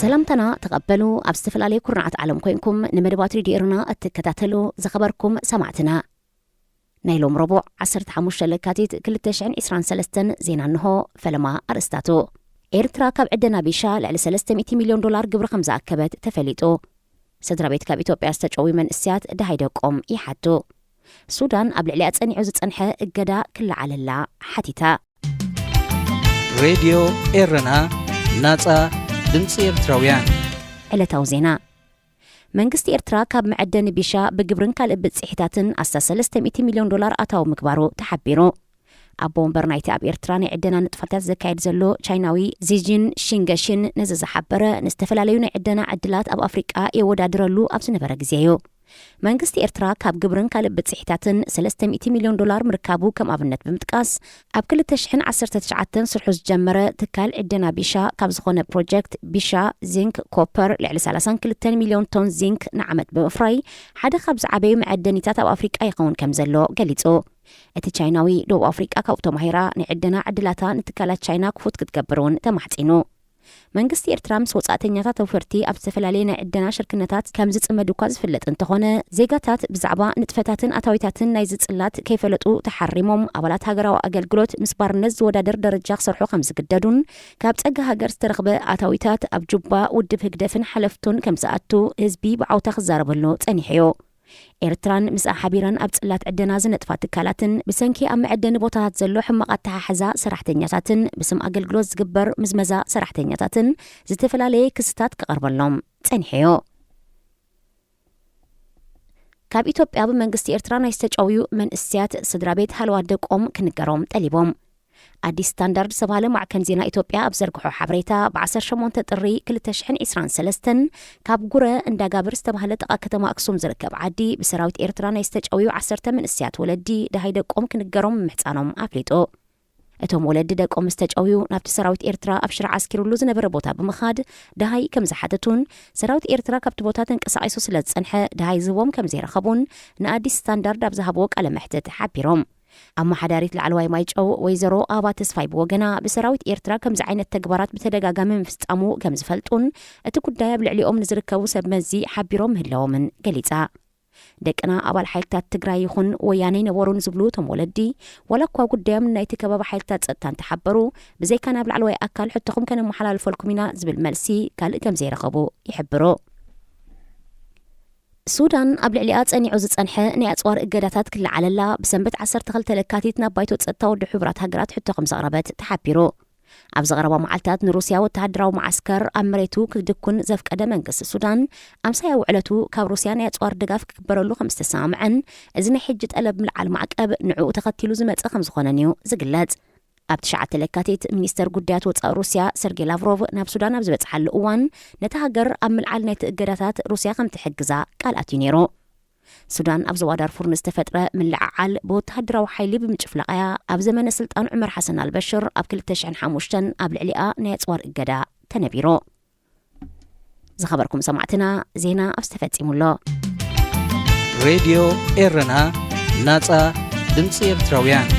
ሰላምታና ተቐበሉ። ኣብ ዝተፈላለዩ ኩርናዓት ዓለም ኮይንኩም ንመደባት ሬድዮ ኤረና እትከታተሉ ዝኸበርኩም ሰማዕትና፣ ናይ ሎም ረቡዕ ዓሰርተ ሓሙሽተ ለካቲት ክልተ ሽሕን ዕስራን ሰለስተን ዜና እንሆ። ፈለማ ኣርእስታቱ። ኤርትራ ካብ ዕደና ቢሻ ልዕሊ ሰለስተ ሚእቲ ሚልዮን ዶላር ግብሪ ከም ዝኣከበት ተፈሊጡ። ስድራ ቤት ካብ ኢትዮጵያ ዝተጨውዩ መንእስያት ደሃይ ደቆም ይሓቱ። ሱዳን ኣብ ልዕሊኣ ጸኒዑ ዝጸንሐ እገዳ ክለዓለላ ሓቲታ። ሬድዮ ኤረና፣ ናጻ ድምጺ ኤርትራውያን። ዕለታዊ ዜና። መንግስቲ ኤርትራ ካብ መዐደኒ ቢሻ ብግብርን ካልእ ብጽሒታትን ኣስታት ሰለስተ ሚእቲ ሚልዮን ዶላር ኣታዊ ምግባሩ ተሓቢሩ። ኣቦ ወንበር ናይቲ ኣብ ኤርትራ ናይ ዕደና ንጥፈታት ዘካየድ ዘሎ ቻይናዊ ዚጂን ሺንገሺን ነዚ ዝሓበረ፣ ንዝተፈላለዩ ናይ ዕደና ዕድላት ኣብ ኣፍሪቃ የወዳድረሉ ኣብ ዝነበረ ግዜ እዩ። መንግስቲ ኤርትራ ካብ ግብርን ካልእ ብጽሒታትን ሰለስተ ሚእቲ ሚልዮን ዶላር ምርካቡ ከም ኣብነት ብምጥቃስ፣ ኣብ ክልተ ሽሕን ዓሰርተ ትሽዓተን ስርሑ ዝጀመረ ትካል ዕደና ቢሻ ካብ ዝኾነ ፕሮጀክት ቢሻ ዚንክ ኮፐር ልዕሊ ሰላሳን ክልተን ሚልዮን ቶን ዚንክ ንዓመት ብምፍራይ፣ ሓደ ካብ ዝዓበዩ መዐደኒታት ኣብ ኣፍሪቃ ይኸውን ከም ዘሎ ገሊጹ። እቲ ቻይናዊ፣ ደቡብ ኣፍሪቃ ካብኡ ተማሂራ ናይ ዕደና ዕድላታ ንትካላት ቻይና ክፉት ክትገብር እውን ተማሕጺኑ። መንግስቲ ኤርትራ ምስ ወጻእተኛታት ኣውፈርቲ ኣብ ዝተፈላለየ ናይ ዕደና ሽርክነታት ከም ዝጽመድ እኳ ዝፍለጥ እንተኾነ፣ ዜጋታት ብዛዕባ ንጥፈታትን ኣታዊታትን ናይዚ ጽላት ከይፈለጡ ተሓሪሞም፣ ኣባላት ሃገራዊ ኣገልግሎት ምስ ባርነት ዝወዳደር ደረጃ ክሰርሑ ከም ዝግደዱን፣ ካብ ጸጋ ሃገር ዝተረኽበ ኣታዊታት ኣብ ጁባ ውድብ ህግደፍን ሓለፍቱን ከም ዝኣቱ ህዝቢ ብዓውታ ክዛረበሉ ጸኒሑ እዩ። ኤርትራን ምስኣ ሓቢረን ኣብ ጽላት ዕደና ዝነጥፋ ትካላትን ብሰንኪ ኣብ መዐደኒ ቦታታት ዘሎ ሕማቕ ኣተሓሕዛ ሰራሕተኛታትን ብስም ኣገልግሎት ዝግበር ምዝመዛ ሰራሕተኛታትን ዝተፈላለየ ክስታት ክቐርበሎም ጸኒሑ እዩ። ካብ ኢትዮጵያ ብመንግስቲ ኤርትራ ናይ ዝተጨውዩ መንእስያት ስድራ ቤት ሃለዋት ደቆም ክንገሮም ጠሊቦም። ኣዲስ ስታንዳርድ ዝተባህለ ማዕከን ዜና ኢትዮጵያ ኣብ ዘርግሖ ሓበሬታ፣ ብ ዓሰርተ ሸሞንተ ጥሪ ክልተ ሽሕን ዕስራን ሰለስተን ካብ ጉረ እንዳጋብር ዝተባህለ ጥቓ ከተማ ኣክሱም ዝርከብ ዓዲ ብሰራዊት ኤርትራ ናይ ዝተጨውዩ ዓሰርተ መንእስያት ወለዲ ደሃይ ደቆም ክንገሮም ምምሕጻኖም ኣፍሊጡ። እቶም ወለዲ ደቆም ምስ ተጨውዩ ናብቲ ሰራዊት ኤርትራ ኣብ ሽራ ዓስኪሩሉ ዝነበረ ቦታ ብምኻድ ደሃይ ከም ዝሓተቱን፣ ሰራዊት ኤርትራ ካብቲ ቦታ ተንቀሳቒሱ ስለ ዝጸንሐ ደሃይ ዝህቦም ከም ዘይረኸቡን ንኣዲስ ስታንዳርድ ኣብ ዝሃብዎ ቃለ መሕትት ሓቢሮም። ኣመሓዳሪት ላዕለዋይ ማይጨው ወይዘሮ ኣበባ ተስፋይ ብወገና፣ ብሰራዊት ኤርትራ ከምዚ ዓይነት ተግባራት ብተደጋጋሚ ምፍጻሙ ከም ዝፈልጡን፣ እቲ ጉዳይ ኣብ ልዕሊኦም ንዝርከቡ ሰብ መዚ ሓቢሮም ምህላዎምን ገሊጻ። ደቅና ኣባል ሓይልታት ትግራይ ይኹን ወያነ ይነበሩን ዝብሉ እቶም ወለዲ፣ ዋላ እኳ ጉዳዮም ናይቲ ከባቢ ሓይልታት ጸጥታ እንተሓበሩ፣ ብዘይካ ናብ ላዕለዋይ ኣካል ሕቶኹም ከነመሓላልፈልኩም ኢና ዝብል መልሲ ካልእ ከም ዘይረኸቡ ይሕብሩ። ሱዳን ኣብ ልዕሊኣ ጸኒዑ ዝጸንሐ ናይ ኣጽዋር እገዳታት ክለዓለላ ብሰንበት ዓሰርተ ክልተ ለካቲት ናብ ባይቶ ጸጥታ ውድብ ሕቡራት ሃገራት ሕቶ ከም ዘቕረበት ተሓቢሩ። ኣብ ዝቐረባ መዓልታት ንሩስያ ወተሃደራዊ መዓስከር ኣብ መሬቱ ክድኩን ዘፍቀደ መንግስቲ ሱዳን፣ ኣምሳያ ውዕለቱ ካብ ሩስያ ናይ ኣጽዋር ድጋፍ ክግበረሉ ከም ዝተሰማምዐን፣ እዚ ናይ ሕጂ ጠለብ ምልዓል ማዕቀብ ንዕኡ ተኸቲሉ ዝመጸ ከም ዝኾነን እዩ ዝግለጽ። ኣብ ትሽዓተ ለካቲት ሚኒስተር ጉዳያት ወጻኢ ሩስያ ሰርጌ ላቭሮቭ ናብ ሱዳን ኣብ ዝበጽሓሉ እዋን፣ ነታ ሃገር ኣብ ምልዓል ናይቲ እገዳታት ሩስያ ከም ትሕግዛ ቃል ኣትዩ ነይሩ። ሱዳን ኣብ ዞባ ዳርፉር ንዝተፈጥረ ምልዕዓል ብወተሃደራዊ ሓይሊ ብምጭፍላቕ እያ ኣብ ዘመነ ስልጣን ዑመር ሓሰን ኣልበሽር ኣብ ክልተ ሽሕን ሓሙሽተን ኣብ ልዕሊኣ ናይ ኣጽዋር እገዳ ተነቢሩ። ዝኸበርኩም ሰማዕትና፣ ዜና ኣብዚ ተፈጺሙ ኣሎ። ሬድዮ ኤረና፣ ናጻ ድምጺ ኤርትራውያን።